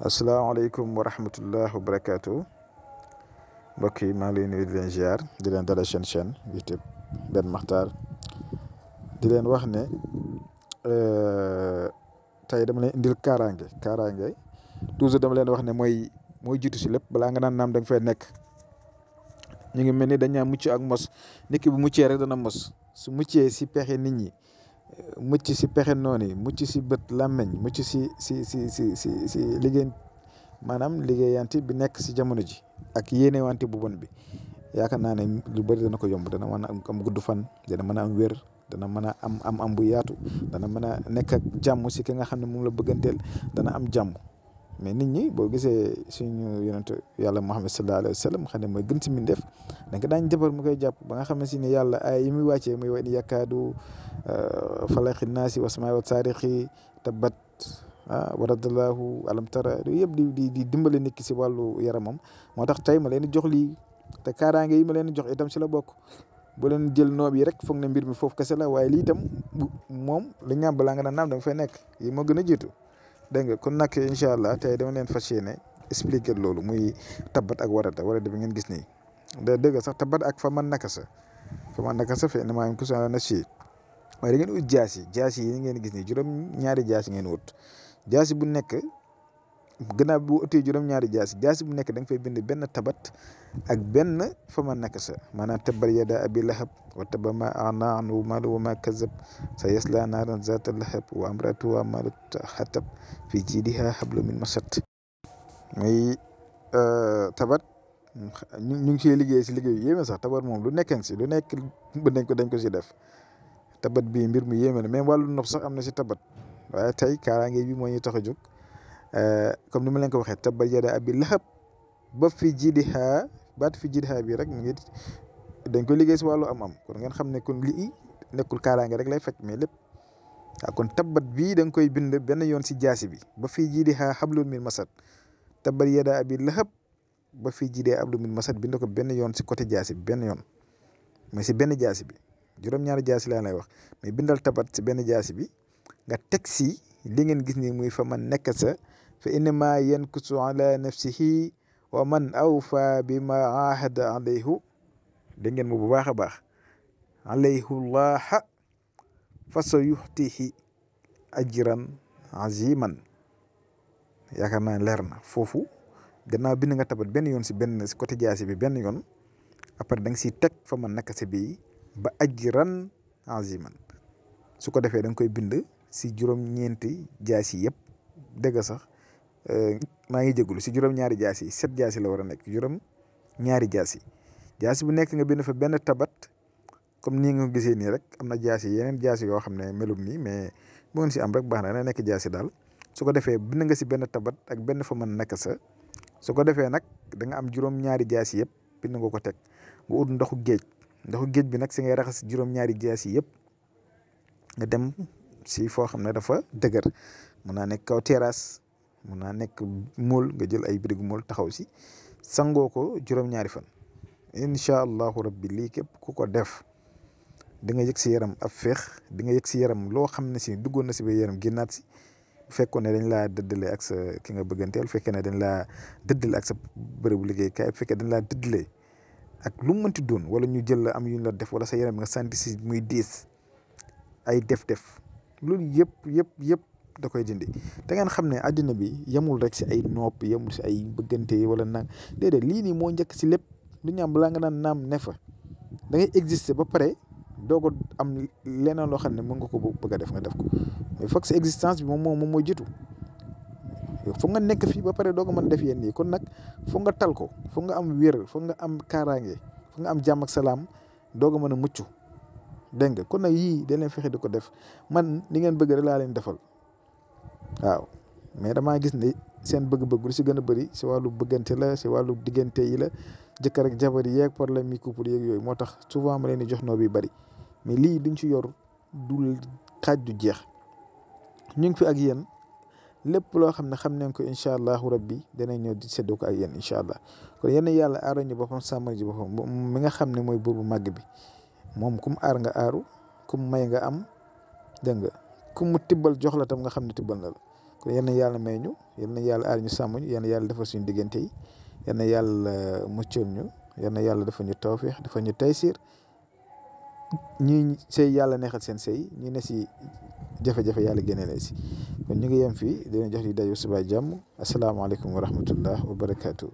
asalaamaaleykum wa rahmatullah wa barakaatu mbokk yi maa ngi leen nuyu di leen ziar di leen dalal seen chaîne YouTube Ben Makhtar di leen wax ne tey dama leen indil kaaraange toujours dama leen wax ne mooy jiitu si lépp balaa nga naan naam da nga fay nekk. ñu ngi mel ni dañaa mucc ak mos nit ki bu muccee rek dana mos su muccee si pexe nit ñi mucc si pexe noonu yi mucc si bët làmmeñ mucc si liggéey maanaam liggéeyante bi nekk si jamono ji ak yéenewante bu bon bi yaakaar naa ne lu bëri dana ko yomb dana mën a am gudd fan dana mën a am wér dana mën a am bu yaatu dana mën a nekk ak jàmm si ki nga xam ne moom la bëgganteel dana am jàmm. mais nit ñi boo gisee suñu yonent yàlla Muhammad sallallahu alayhi wa sallam xam ne mooy gën ci mbindeef da nga daañ jëfar mu koy jàpp ba nga xam ne si ne yàlla ay yi muy wàccee muy wa in yakaadu falaqi naasi wa samaa'i wa taarixi tabbat waradallahu alam tara yooyu yëpp di dimbale nit ki si wàllu yaramam moo tax tey ma leen di jox lii te kaaraange yi ma leen di jox itam si la bokk bu leen jël noob yi rek foog ne mbir mi foofu kese la waaye lii itam moom li ñaam balaa nga naan naam da nga fay nekk yi moo gën a jiitu dégg nga kon nag incha allah tey dama leen fas yéene expliquer loolu muy tabbat ak warada bi ngeen gis nii dégg sax tabbat ak fa man nakasa fa innamaa yankusu alaa nafsihi waaye da ngeen ut jaasi yi ngeen gis nii juróom-ñaari jaasi ngeen wut jaasi bu nekk gannaaw bu utee juróom-ñaari jaasi bu nekk da nga fay bind benn tabat ak benn fa man nakasa maanaam tabbat yadaa abii lahab wa tabba maa aghnaa anhu maaluhu wa maa kasab sayaslaa naaran zaata lahab wa imra'atuhu hammaalata hatab fii jiidihaa hablum min masad. muy tabat ñu ngi ciy liggéey si liggéey yu yéeme sax tabat moom lu nekk si lu nekk dañ ko si def tabat bii mbir mu yéeme la même wàllu nopp sax am na si tabat waaye tey kaaraange bi moo ñu tax a jóg comme ni ma leen ko waxee tabbat yadaa abii lahab ba fii jiidihaa baat fii jiidihaa bi rek mu ngi dañ ko liggéey si wàllu am kon ngeen xam ne kon lii nekkul kaaraange rek lay faj mais lépp waaw kon tabbat bii da nga koy bind benn yoon si jaasi bi ba fii jiidihaa hablum min masad tabbat yadaa abii lahab ba fii jiidihaa hablum min masad bind ko benn yoon si côté jaasi bi benn yoon mais si benn jaasi bi juróom-ñaari jaasi laa lay wax mais bindal tabat si benn jaasi bi nga teg si li ngeen gis ni muy fa man nakasa fa innamaa yankusu ala nafsihi wa man awfa bima ahada alayhu dégg ngeen mu bu baax a baax alayhullaha fa sa yuxtihi ajran aziman yaakaar naa leer na foofu gannaaw bind nga tabat benn yoon si côté jaasi bi benn yoon après da nga siy teg fa man nakasa bi ba ajran aziman su ko defee da nga koy bind si juróom-ñeenti jaasi yëpp dëgg sax maa ngi jégalu si juróom-ñaari jaasi 7 jaasi la war a nekk juróom-ñaari jaasi bu nekk nga bind fa benn tabat comme nii nga ko gisee nii rek am na yeneen jaasi yoo xam ne melum nii mais bu ngeen si am rek baax na nekk jaasi daal su ko defee bind nga si benn tabat ak benn fa man nakasa su ko defee nag da nga am juróom-ñaari jaasi yëpp bind nga ko teg nga ut ndoxu géej bi nag si ngay raxas juróom-ñaari jaasi yëpp nga dem si foo xam ne dafa dëgër mun naa nekk kaw terrasse mun naa nekk mool nga jël ay birigu mool taxaw si sangoo ko juróom-ñaari fan incha allahu rabbi lii képp ku ko def di nga yëg si yaram ab féex di nga yëg si yaram loo xam ne si duggoon na si biir yaram génnaat si bu fekkoon ne dañ laa dëddale ak sa ki nga bëgganteel bu fekkee ne dañ laa dëddale ak sa bërëbu liggéeykaay bu fekkee dañ laa dëddale ak lu mu mënti doon wala ñu jël la am yu ñu la def wala sa yaram nga santi si muy diis ay def-def loolu yëpp da koy dindi te ngeen xam ne àddina bi yemul rek si ay nopp yemul si ay bëggante wala nang déedéet lii nii moo njëkk si lépp du ñaam balaa nga naan naam ne fa da ngay exister ba pare doo ko am leneen loo xam ne mën nga ko bëgg a def nga def ko mais foog sa existence bi moom mooy jiitu foog nga nekk fii ba pare doo ko mën def yéen nii kon nag foog nga tal ko foog nga am wér foog nga am kaaraange foog nga am jàmm ak salaam doo ko mën a mucc dégg nga kon nag yii da leen fexe di ko def man li ngeen bëgg rek laa leen defal waaw mais damaa gis ne seen bëgg-bëgg lu si gën a bëri si wàllu bëggante la si wàllu diggante yi la jëkkër ak jabar yeeg problème yi couple yeeg yooyu moo tax souvent ma leen di jox noo bi bëri mais lii duñ ci yor du xaaj du jeex ñu ngi fi ak yéen lépp loo xam ne xam nañ ko incha allahu rabbi danañ ñëw di séddoo ko ak yéen incha allah kon yéen yàlla aaral ñu boppam sàmmal ji boppam mi nga xam ne mooy buur bu màgg bi moom kum aar nga aaru kum may nga am dégg nga ku mu tibbal jox la tam nga xam ne tibbal na la kon yal na yàlla may ñu yal na yàlla aar ñu sàmm ñu yal na yàlla defal suñu diggante yi yal na yàlla muccal ñu yal na yàlla dafa ñu tawfeex dafa ñu taysiir ñi sëy yàlla neexal seen sëy ñi ne si jafe-jafe yàlla génne leen si kon ñu ngi yem fii dina jox di daje suba jàmm asalaamaaleykum wa rahmatullah wa barakaatu.